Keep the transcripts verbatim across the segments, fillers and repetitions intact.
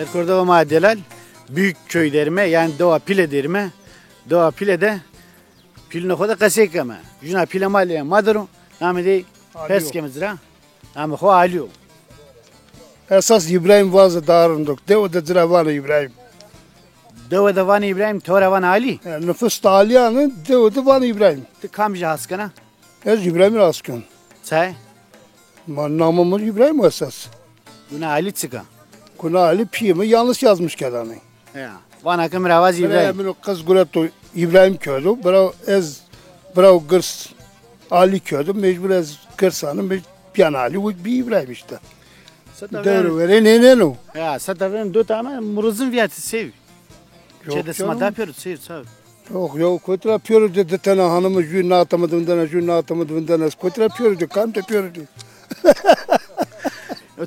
Serkordova ma delal, Büyükköy derime, yani Dewa Pile derime. Dewa Pile de pîlûnê xo de qesey keme. Jûna pîle ma lê ma der o, namê dey pers keme ci ra. Namê xo Alî yo. Esas Îbrahîm vaze daha rind o. Dewe de ci ra vanê Îbrahîm. Dewe de vanê Îbrahîm, to ra vanê Alî? E, nifus de Alîyan ê, dewe de vanê Îbrahîm. Ti kamcî has kena? Ez Îbrahîmî ra has ken. Çay? Ma namê mi Îbrahîm o esas. Guna Alî çik a? Guna Alî pîyê mi yanlış yazmış kerdanê. Ya. Vana ke mi ra vazî Îbrahîm. Birayê min o qiz gureto Îbrahîm kerdo. Bira ez, bira o girs Alî kerdo. Mecbur ez girs anim, mec-, bîyan Alî, wek bî Îbrahîm îşte. Dewr verê nêneno. Ya, seta verên do tama murizin vîyatî sêvî. Yok canım. Çê de sima da pêro seyr, sağ ol. Yok, yok, kotî ra pêro de di tena hanimi jû nata mi de vindena, jû nata mi de vindena. Kotî ra pêro de, kam de pêro de.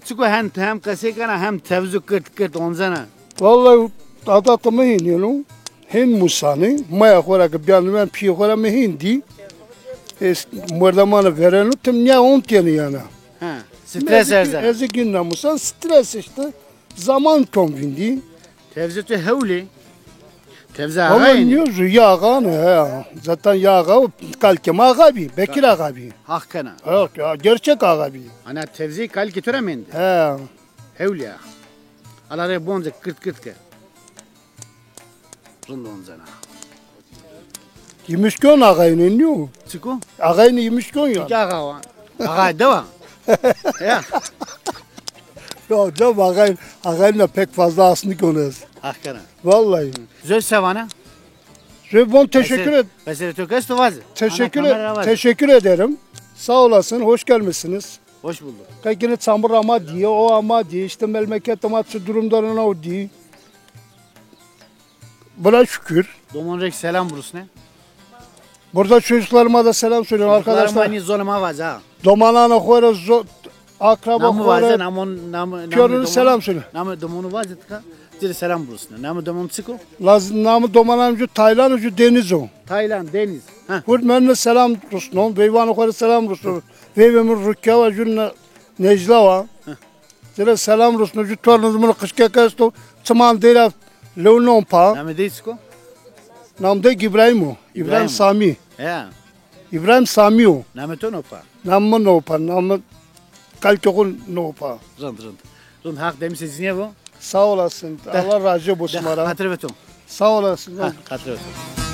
Çiko hem, hem qesey kena, hem tevzu kirt kirt oncena. Vallahi adata mi hên yeno. Hên musanê. Maya xo ra ke bîyano, ben pîyê xo ra mi hên dî. Es, mordemana vereno, tim nîya ontêne yana. Ha, stres erzena. Ez gîn namusan, stres işte. Zaman tom vindî. Tevze tu hewlê. Tevze axayê nîyo. Ama nîyo zu ya axa ne, he. Zaten ya axa o kalkê ma axa bî, Bekir axa bî. Haq kena. Yok ya, gerçek axa bî. Ana tevzê kalkê tu ra mendî. He. Hewlê ya. Ala rê bonce kirt kirt ke. Rind oncena. Yimuşkon axayîne nîyo? Çiko? Axayîne Yimuşkon ya. Çiko axa wa? Axa dewa. Ya. Ya dewa axayîn, axayîn de pek fazla asnî konez. Haq kena. Vallahi. Zöz se vana? Zöz bon teşekkür et. Mesela tu kes tu vaze. Teşekkür, teşekkür ederim. Sağ olasın, hoş gelmişsiniz. Hoş bulduk. Ka gene çamur ama diye, o ama diye, işte memleket ama şu durumda ne o diye. Buna şükür. Doman rek selam burusne. Burada çocuklarıma da selam söylüyorum arkadaşlar. Domanana xo ra zo-, akraba xo ra. Namı vaze, namı, namı, namı selam söyle. Namı domonu vaze tika. Cire selam burusne. Namı domonu çiko? Laz-, namı domanam ju Taylan ju Deniz o. Taylan, Deniz. Ha. Hurd menne selam rusnon. Veyvanı xo ra selam rusnon. Veyve mi Rukyava ju Ne-, Necla va. Ci rê selam rusno, ju tornê mi qijkek esto, çiman dey ra lew non pa. Namê dey çik o? Nam dey Îbrahîm o. Îbrahîm Samî. He. Îbrahîm Samî o. Namê to no pa? Nam mi no pa, nam mi kalkê xo no pa. Rind, rind. Rind, Haq demî se cinîye vo. Sağ olasın. Allah razı olsun. Xatir ve to. Sağ olasın. Ha, xatir ve to.